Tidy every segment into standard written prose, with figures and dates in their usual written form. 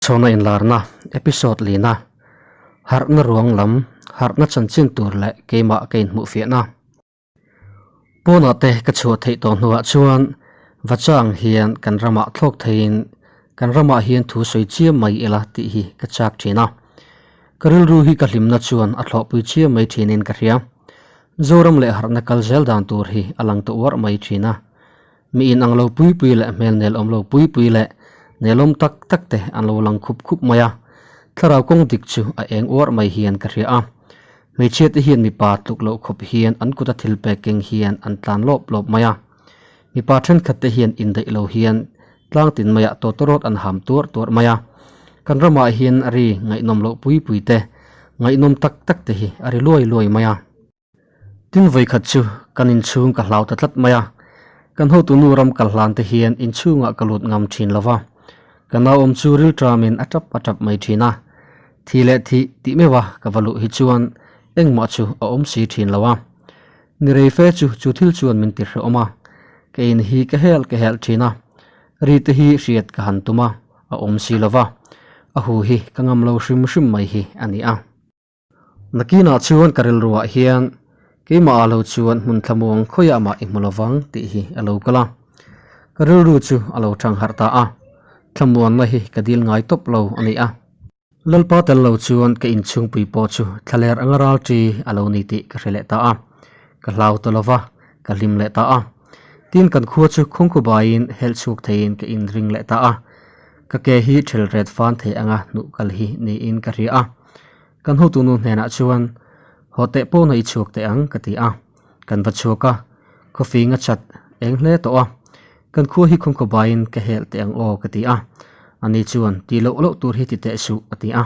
Chhawna inlarna, episode lina, Harhna ruang lam, harhna chanchin tur leh keimah ka inhmuhfiahna. Pawnah te ka chhuah theih tawh hnuah chuan Vachang hian kan ramah thlawk theiin kan ramah hian thu sawi chiam mai ila tih hi ka chak thin a. Ka rilru hi ka hlimna chuan a thlawhpui chiam mai thinin ka hria. Zoram leh harhna kal zel dan tur hi a lang ta uarh mai thin a. Mi in ang lo pui pui leh hmel nel awm lo pui pui leh nelawm tak tak te an lo lang khup khup mai a, thlarau kawng dik chu a eng uarh mai hian ka hria a. Hmeichhia te hian mipa tluk loh khawp hian an kuta thil pek keng hian an tlan lawp lawp mai a. Mipa thenkhat te hian indaih lo hian tlang tin maiah tawtawrawt an ham tuarh tuarh mai a. Kan ramah hian ri ngaihnawm loh pui pui te, ngaihnawm tak tak te hi a ri luai luai mai a. Tin vawikhat chu kan inchhung ka hlau ta tlat mai a, kan hotu nu ram kal hlan te hian inchhungah ka lut ngam thin lo va, ka nauawm chu rilṭamin a tap a tap mai thin a, thi leh thih tih meuh a ka va luh hi chuan engmah chu a awm si thin lo a. Ni rei fe chu chu thil chuan min ti hrehawm a, ka in hi ka hel ka hel thin a, ri te hi hriat ka han tum a, a awm si lo va, a hu hi ka ngam lo hrim hrim mai hi a ni a. Nakinah chuan ka rilruah hian keimah ah lo chuan hmun thlamuang khawiah mah i hmu lovang tih hi a lo kal a. Ka rilru chu a lo thang harh ta a, thlamuanna hi ka dil ngai tawp lo a ni a. Lalpa tel lo chuan ka inchhungpui pawh chu thlaler anga ral ṭi a lo ni tih ka hre leh ta a. Ka hlau ta lova, ka hlim leh ta a. Tin kan khua chu khawngkhawbaiin helh chhuak theiin ka inring leh ta a. Ka ke hi ṭhel ret fan thei anga hnuh kal hi niin ka hria a. Kan hotu nu hnenah chuan, Haw teh pawhna i chhuak teh ang, ka ti a. Kan va chhuak a, coffee nga chat eng hle tawh a. Kan khua hi khawngkaw baiin ka helh teh ang aw, ka ti a. Ani chuan, Ti loh loh tur hi ti teh suh, a ti a.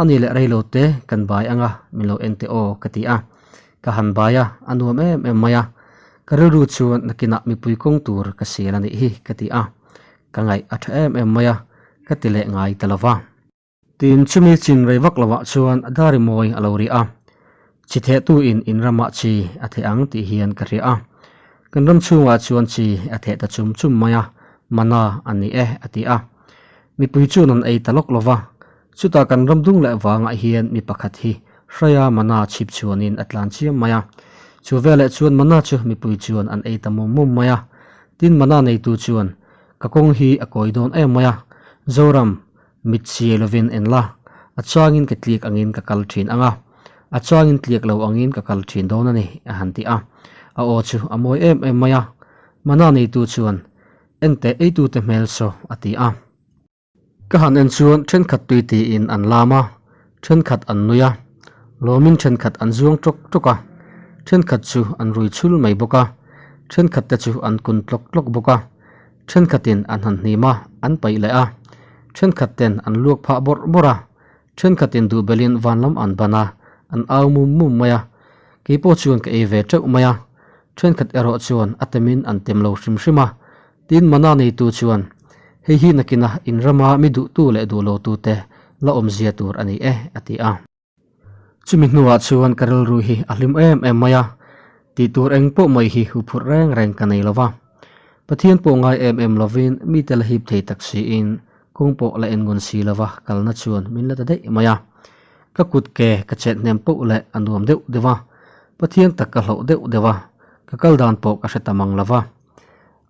Ani leh rei lo te kan bai ang a, min lo en teh aw, ka ti a. Ka han bai a, a nuam em em mai a. Ka rilru chuan nakinah mipui kawng tur ka sial a nih hi, ka ti a. Ka ngaih a tha em em mai a, ka ti leh ngai ta lo va. Tin, chumi chin rei vak lovah chuan dari mawi a lo ri a, chi thehtu in in ramah chi a theh ang tih hian ka hria a. Kan ram chhungah chuan chi a theh ta chum chum mai a, mana a ni e a ti a. Mipui chuan an ei ta lawk lo va, chutah kan ram dung leh vangah hian mi pakhat hi hraia mana chhip chhuanin a tlan chiam mai a. Chu veleh chuan mana chu mipui chuan an ei ta mum mum mai a. Tin, mana neitu chuan, Ka kawng hi a kawi dawn em mai a, Zoram, Mit chiai lovin en la, a chuangin ka tliak angin ka kal thin ang a, a chuangin tliak lo angin ka kal thin dawn a ni, a han ti a. A aw chu a mawi em em mai a. Mana neitu chuan, Enteh eitute hmel saw, a ti a. Ka han en chuan thenkhat tui tiin an lam a, thenkhat an nui a, lawmin thenkhat an zuang tawk tawk a, thenkhat chu an rui chhul mai bawk a, thenkhat te chu an kun tlawk tlawk bawk a. Thenkhatin an han hnim a, an paih leh a. Thenkhat ten an luak phah bawrh bawrh a. Thenkhatin duh belin van lam an ban a, an au mum mum mai a. Kei pawh chuan ka ei ve teuh mai a. Thenkhat erawh chuan a temin an tem lo hrim hrim a. Tin mana neitu chuan, Hei hi nakinah in rama mi duhtu leh duh lotute la awmzia tur a ni e, a ti a. Chumi hnuah chuan ka rilru hi a hlim em em mai a, tih tur eng pawh mai hi huphurh reng reng ka nei lo va. Pathian pawh ngai em em lovin mite la hip thei tak siin kawng pawh la en ngun si lova kalna chuan min la ta daih mai a. Ka kut ke ka chet hnem poh leh a nuam deuh deuh a, Pathian tak ka hlauh deuh deuh a, ka kal dan pawh ka hre ta mang lo va.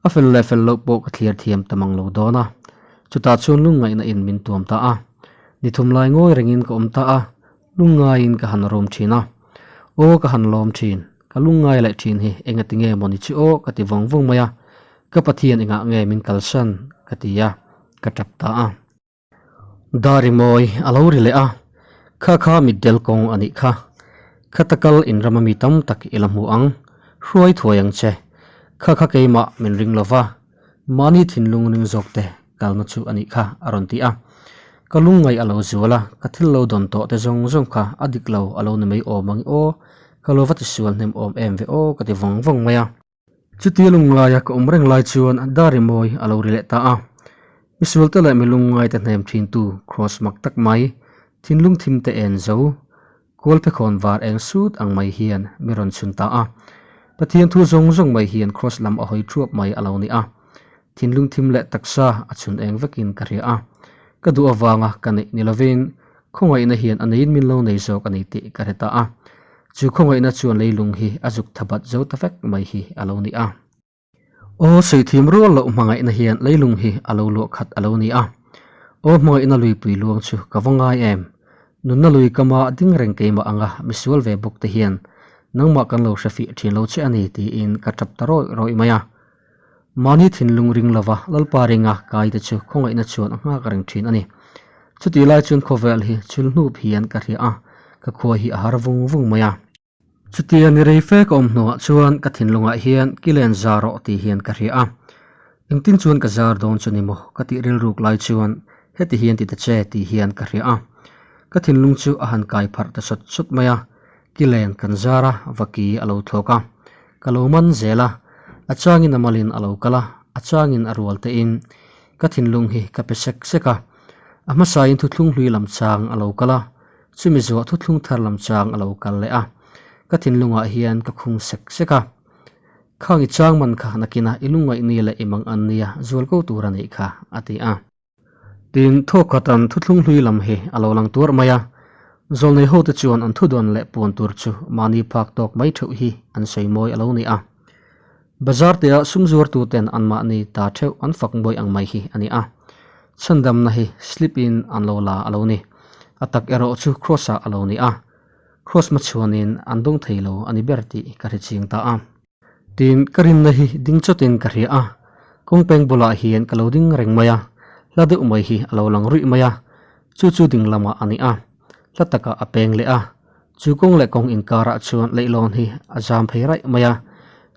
A fel leh fel loh pawh ka thlir thiam ta mang lo dawn a, chutah chuan lungngaihna in min tuam ta a. Ni thum lai ngawi rengin ka awm ta a, lungngaiin ka han rum thin a. Aw ka han lawm thin, ka lungngai leh thin hi engati nge maw ni chu aw ka ti vawng vawng mai a, ka Pathian engah nge min kalsan ka ti a, ka tap ta a. Dari mawi a lo ri leh a, Kha kha mitdel kawng a nih kha. Khata kal in rama mi tam tak i la hmu ang, hruai thuai ang che. Kha kha keimah min ring lo va, mahni thinlung ring zawk te kalna chu a nih kha a rawn ti a. Ka lungngaih a lo zual a, ka thil lo dawn tawh te zawng zawng kha a dik lo a lo ni mai awm ang i aw, ka lo va tisual hnem awm em ve aw ka ti vawng vawng mai a. Chutia lungngaia ka awm reng lai chuan dari mawi a lo ri leh ta a. Misualte leh mi lungngaite hnem thintu Kraws mak tak mai, thinlung thim te en zo, kual phekhawn var eng sut ang mai hian mi rawn chhun ta a. Pathian thu zawng zawng mai hian Kraws lam a hawi thuap mai a lo ni a. Thinlung thim leh taksa a chhun eng vekin ka hria a. Ka duh avanga ka neih ni lovin khawngaihna hian a neiin min lo nei zawk a ni tih ka hre ta a. Chu khawngaihna chuan leilung hi a zuk tha bat zo ta vek mai hi a lo ni a. Aw saithim rual loh hmangaihna hian leilung hi a lo luah khat a lo ni a. Aw hmangaihna luipui luang chu ka va ngai em? Nunna lui kama ding reng keimah anga misual ve bawk te hian nangmah kan lo hre fih thin lo che a ni tiin ka tap ta rawih rawih mai a. Mahni thinlung ring lova Lalpa ringa kai te chu khawngaihna chuan a nghak reng thin a ni. Chutih lai chuan khawvel hi chhul hnup hian ka hria a, ka khua hi a har vung vung mai a. Chutia ni rei fe ka awm hnuah chuan ka thinlungah hian ki len zar rawh tih hian ka hria a. Engtin chuan ka zar dawn chu ni maw ka tih rilruk lai chuan heti hian ti ta che tih hian ka hria a. Ka thinlung chu a han kai pharh ta sawt sawt mai a, ki len kan zar a, vaki a lo thlawk a. Ka lo man zel a, a changin a malin a lo kal a, a changin a rual tein ka thinlung hi ka pe sek sek a. A hmasain thuthlung hlui lam chang a lo kal a, Chumi zuah thuthlung thar lam chang a lo kal leh a, ka thinlungah hian ka khung sek sek a. Khang i chang man kha nakinah i lungngaih ni leh i mang an nia zual ko tur a nih kha, a ti a. Tin, thawkkhatan thuthlung hlui lam hi a lo lang tuarh mai a, zawlnei hote chuan an thudawn leh puan tur chu mahni phak tawk mai theuh hi an sawi mawi a lo ni a. Bazar tea sum zuartuten anmahni ta theuh an fak mawi ang mai hi a ni a. Chhandamna hi slip in an lo la a lo ni. A tak erawh chu Kross ah a lo ni a. Kross hmachhuanin an dawng thei lo a ni ber tih ka hre chiang ta a. Tin, ka rinna hi ding chawtin ka hria a. Kawng peng bulah hian ka lo ding reng mai a. Hla deuh mai hi a lo lang ruih mai a. Chu chu ding lamah a ni a. Hla takah a peng leh a. Chu kawng leh kawng inkarah chuan leihlawn hi a zam phei raih mai a,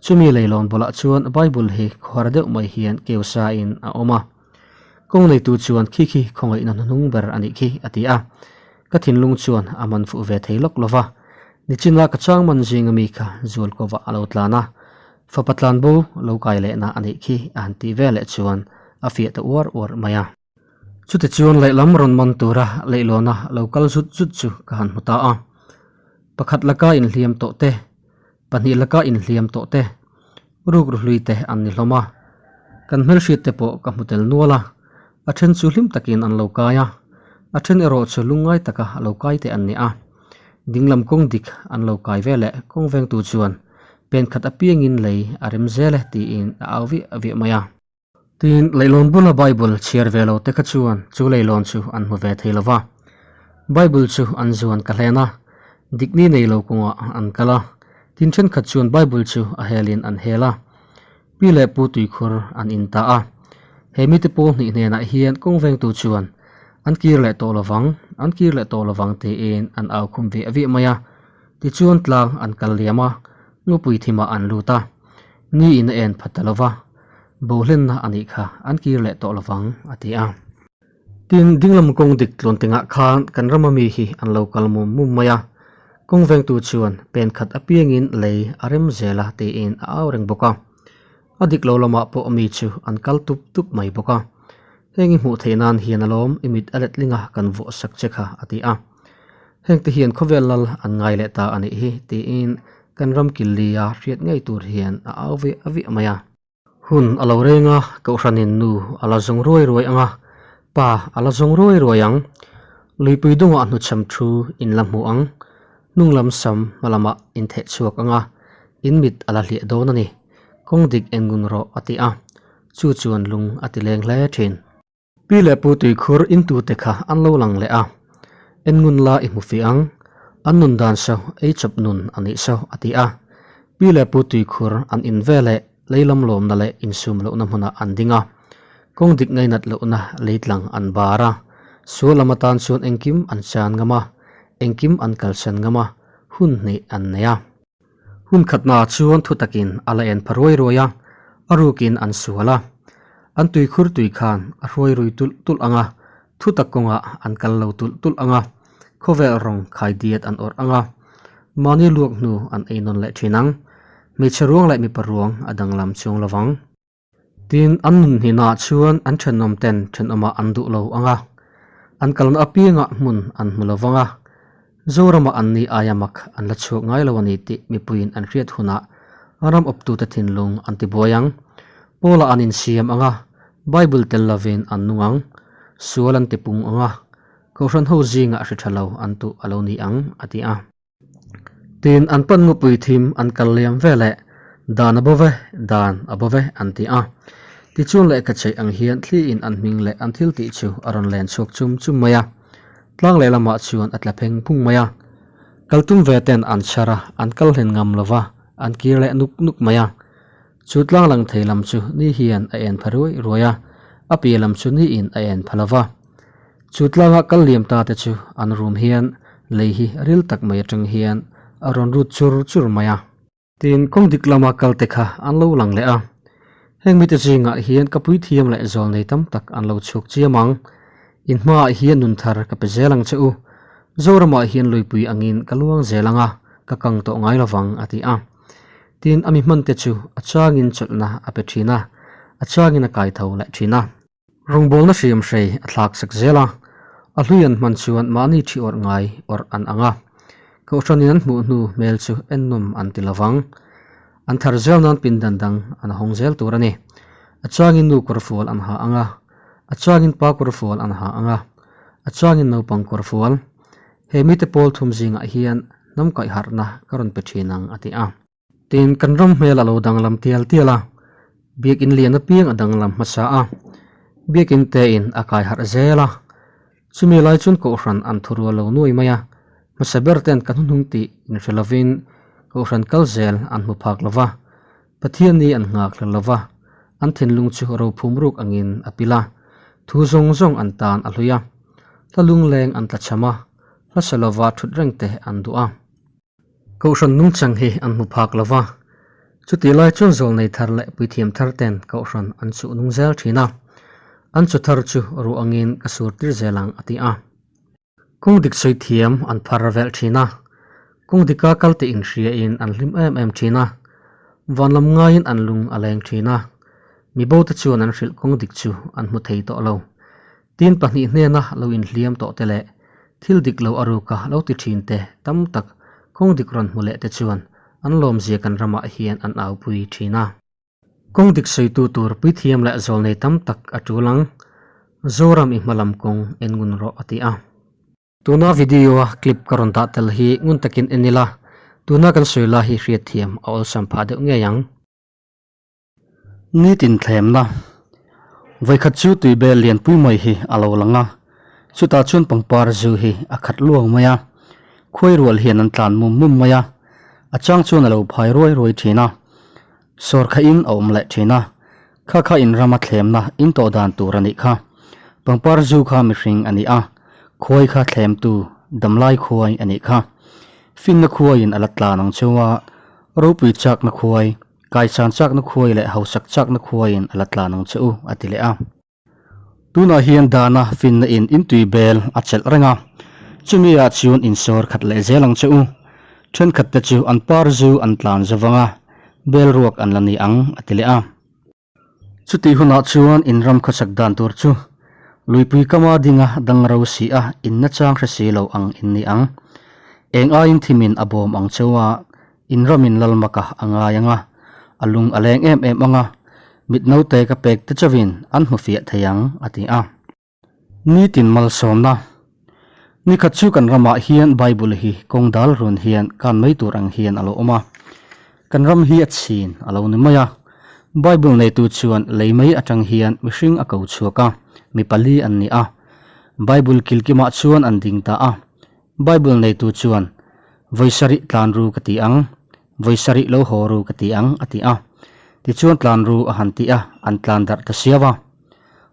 chumi leihlawn bulah chuan Bible hi khuar deuh mai hian keu sain a awm a. Kawng neitu chuan khi khi khawngaihna hnuhnung ber a nih khi a ti a. Ka thinlung chuan a man fuh ve thei lawk lova, nichina ka chang man zinga mi kha zual kovah a lo tlan a, fapa tlanbo lo kai lehna a nih khi a han tih veleh chuan a fiah ta uar uar mai a. Chutichuan lehlam rawn man tura leihlawna lo kal zut zut chu ka han hmu ta a. Pakhat laka inhliam tawh te, pahnih laka inhliam tawh te, rukru hlui te an ni hlawm a. Kan hmelhriat te pawh ka hmu tel nual a, a then chu hlim takin an lo kai a, a then erawh chu lungngai taka lo kai te an ni a. Dinglam kawng dik an lo kai ve leh kawng vengtu chuan pen khat apiangin lei a rem zel e tiin a au viah viah mai a. Tin, leihlawn bula Bible chhiar ve lo te kha chuan chu leihlawn chu an hmu ve thei lo va. Bible chu an zuan ka hlen a, dikni nei lo kawngah an kal a. Tin, thenkhat chuan Bible chu a helin an hel a, pi leh pu tuikhur an in ta a. He mite pawl hnih hnenah hian kawng vengtu chuan, An kir leh tawh lovang, an kir leh tawh lovang tiin an au khum viah viah mai a. Tichuan tlang an kal liam a, ngawpui thimah an lut a. Ni in a en phat ta lo va, Bohlenna a nih kha an kir leh tawh lovang, a ti a. Tin, dinglam kawng dik tlawn tengah khan kan rama mi hi an lo kal mum mum mai a, kawng vengtu chuan pen khat apiangin lei a rem zel a tiin a au reng bawk a. A dik lo lamah pawh mi chu an kal tup tup mai bawk a. Heng i hmuh theih nan hian alawm i mit a letling a kan vuah sak che kha, a ti a. Hengte hian khawvel lal an ngai leh ta a nih hi tiin kan ram killia hriat ngei tur hian a au ve a viah mai a. Hun a lo reng a, Kohhranin nu a la zawng ruai ruai ang a, pa a la zawng ruai ruai ang. Luipui dungah hnuchham thu in la hmu ang, hnung lam sam hma lamah in theh chhuak ang a, in mit a la hliah dawn a ni. Kawng dik en ngun rawh a ti a, chu chuan lung a ti leng hle thin. Pi leh pu tuikhur intute kha an lo lang leh a, En ngun la i hmu fih ang, an nun dan saw ei chawp nun a nih saw a ti a. Pi leh pu tuikhur an in ve leh leilam lawmna leh insum lohna hmunah an ding a, kawng dik ngainat lohna leitlang an bar a, sual lam atan chuan engkim an chan ngam a, engkim an kalsan ngam a, hun hnih an nei a. Hun khatnaah chuan thu takin a la en pha ruai ruai a, a rukin an sual a. An tuikhur tui khan a hruai rui tulh tulh ang a, thu tak kawngah an kal lo tulh tulh ang a, khawvel rawng khai diat an awrh ang a, mahni luak hnu an ei nawn leh thin ang. Hmeichhe ruang leh mipa ruang a danglam chuang lo vang. Tin, an nun hnihnaah chuan an thenawm ten thenawmah an duh lo ang a, an kalna apiangah hmun an hmu lo vang a, Zoramah an ni aia mak an la chhuak ngai lo a ni tih mipuiin an hriat hunah ram awptute thinlung an tibuai ang. Paula an insiam ang a, Bible tel lovin an nung ang. Sual an tipung ang a, Kohhran ho zingah hri tha lo an tuh a lo ni ang, a ti a. Tin, an pan ngupui thim an kal liam ve leh, Dan a bo ve, dan a bo ve, an ti a. Tichuan lehkha chheih ang hian thliin an hming leh an thil tih chu a rawn len chhuak chum chum mai a. Tlang lehlamah chuan a tla pheng phung mai a. Kal tum ve ten an chhar a, an kal hlen ngam lo va, an kir leh nuk nuk mai a. Chu tlang lang thei lam chu ni hian a en pha ruai ruai a, a piah lam chu niin a en pha lo va. Chu tlanga kal liam ta te chu an rum hian lei hi ril tak mai atang hian a rawn rut chur chur mai a. Tin, kawng dik lama kal te kha an lo lang leh a. Heng mite zingah hian ka puithiam leh zawl nei tam tak an lo chhuak chiam ang. In hmaah hian nun thar ka pe zel ang che u. Zoramah hian luipui angin ka luang zel ang a, ka kang tawh ngai lovang, a ti a. Tin, a mi hmante chu a changin chawlhna a pe thin a, a changin a kai tho leh thin a. Rawngbawlna hriam hrei a thlak sak zel a, a hlui an hman chuan mahni thi awrh ngai awrh an ang a. Kohhranin an hmuh hnu hmel chu ennawm an ti lovang. An thar zel nan pindan dang an hawng zel tur a ni. A changin nu kawrfual an ha ang a, a changin pa kawrfual an ha ang a, a changin naupang kawrfual. He mite pawl thum zingah hian hnam kaihharhna ka rawn pe thin ang a ti a. Tin, kan ram hmel a lo danglam tial tial a, biakin lian apiang a danglam hmasa a, biakin tein a kai harh zel a. Chumi lai chuan Kohhran an thu rual lo nuai mai a, hmasa ber ten ka hnuhnung tih inhre lovin Kohhran kal zel an hmu phak lo va, Pathian ni an nghak hlel lo va, an thinlung chu rophum ruk angin a pil a, thu zawng zawng an tan a hlui a, hla lungleng an tlachham a, hlasa lova thut reng te an duh a. Kohhran nungchang hi an hmu phak lo va, chutih lai chuan zawlnei thar leh puithiam thar ten kohhran an chuh nung zel thin a, an chu thar chu ruah angin ka sur tir zel ang a ti a. Kawng dik sawi thiam an phar velh thin a, kawng dika kal tih inhriain an hlim em em thin a, van lam ngaiin an lung a leng thin a, mi bote chuan an hrilh kawng dik chu an hmu thei tawh lo. Tin pahnih hnena lo inhliam tawh te leh thil dik lo a ruka lo ti thin te tam tak kawng dik rawn hmu leh te chuan an lawmzia kan ramah hian an aupui thin a. Kawng dik sawitu tur puithiam leh zawlnei tam tak a tul ang. Zoram i hmalam kawng en ngun rawh a ti a. Tuna video a clip ka rawn dah tel hi ngun takin en ila, tuna kan sawi lai hi hriatthiam a awlsam phah deuh ngei ang. Nitin thlemna vawikhat chu tuibel lianpui mai hi a lo lang a, chutah chuan pangpar zu hi a khat luang mai a, khuai rual hian an tlan mum mum mai a, a chang chuan a lo phai ruai ruai thin a, sawr khahin a awm leh thin a, kha kha in rama thlemna in tawh dan tur a nih kha, pangpar zu kha mihring a ni a, khuai kha thlemtu damlai khuai a nih kha, finna khuaiin a la tlan ang cheu a, ropui chakna khuai. Kaisan chakna khuai leh hausak chakna khuaiin a la tlan ang che u, a ti leh a. Tunah hian dana finna in intui bel a chelh reng a, chumi ah chuan insawr khat leh zel ang che u. Thenkhat te chu an par zu an tlan zo vang a, bel ruak an la ni ang, a ti leh a. Chutih hunah chuan in ram khawsak dan tur chu luipui kama dinga dang ro si a in nachang hre si lo ang in ni ang. Eng aiin thimin a bawm ang cheu a, In ramin lalmaka a ngai ang a, a lung a leng em em ang a, mit naute ka pek te chauhin an hmu fiah thei ang, a ti a. Nitin malsawmna. Nikhat chu kan ramah hian Bible hi kawng dal run hian kan mai tur ang hian a lo awm a. Kan ram hi a chhin a lo ni mai a. Bible neitu chuan lei mai atang hian mihring a ko chhuak a, mi pali an ni a. Bible kilkimah chuan an ding ta a. Bible neitu chuan, Vawi sarih tlan ru ka ti ang, vawi sarih lo haw ru ka ti ang, a ti a. Tichuan tlan ru a han ti a, an tlan darh ta siau a.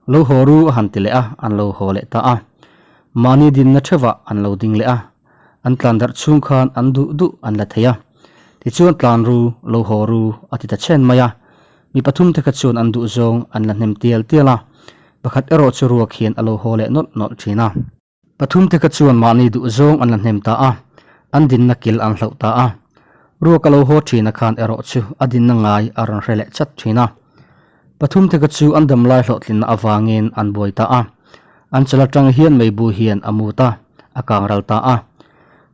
Lo haw ru a han ti leh a, an lo haw leh ta a. Mahni dinna theuhah an lo ding leh a. An tlan darh chhung khan an duh duh an la thei a. Tichuan tlan ru, lo haw ru a ti ta chhen mai a. Mi pathum te kha chuan an duh zawng an la hnem tial tial a. Pakhat erawh chu ruak hian a lo haw leh nawlh nawlh thin a. Pathum te kha chuan mahni duh zawng an la hnem ta a, an dinna kil an hloh ta a. Ruak a lo haw thin a khan erawh chu a dinna ngai a rawn hre leh chat thin a. Pathum te kha chu an damlai hlawhtlinna avangin an buai ta a. An chal atang hian meibu hian a mut a, a kang ral ta a.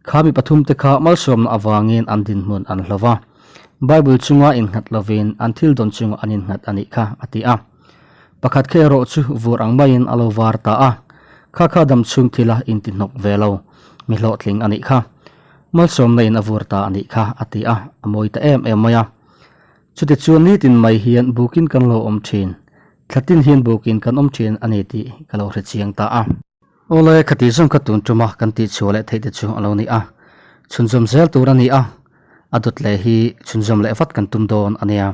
Kha mi pathum te kha malsawmna avangin an dinhmun an hlo va. Bible chunga innghat lovin an thil dawn chungah an innghat a nih kha, a ti a. Pakhat kha erawh chu vur ang maiin a lo var ta a, kha kha dam chhung thila inti hnawk ve lo, mi hlawhtling a nih kha. Malsawmna in a vur ta a nih kha, a ti a, a mawi ta em em mai a. Chutichuan nitin mai hian bukin kan lo awm thin, thlatin hian bukin kan awm thin a ni tih ka lo hre chiang ta a. Awle, khati zawng kha tun tuma kan tih chhuah leh theih te chu a lo ni a, chhunzawm zel tur a ni a, a dawt leh hi chhunzawm leh vat kan tum dawn a nia.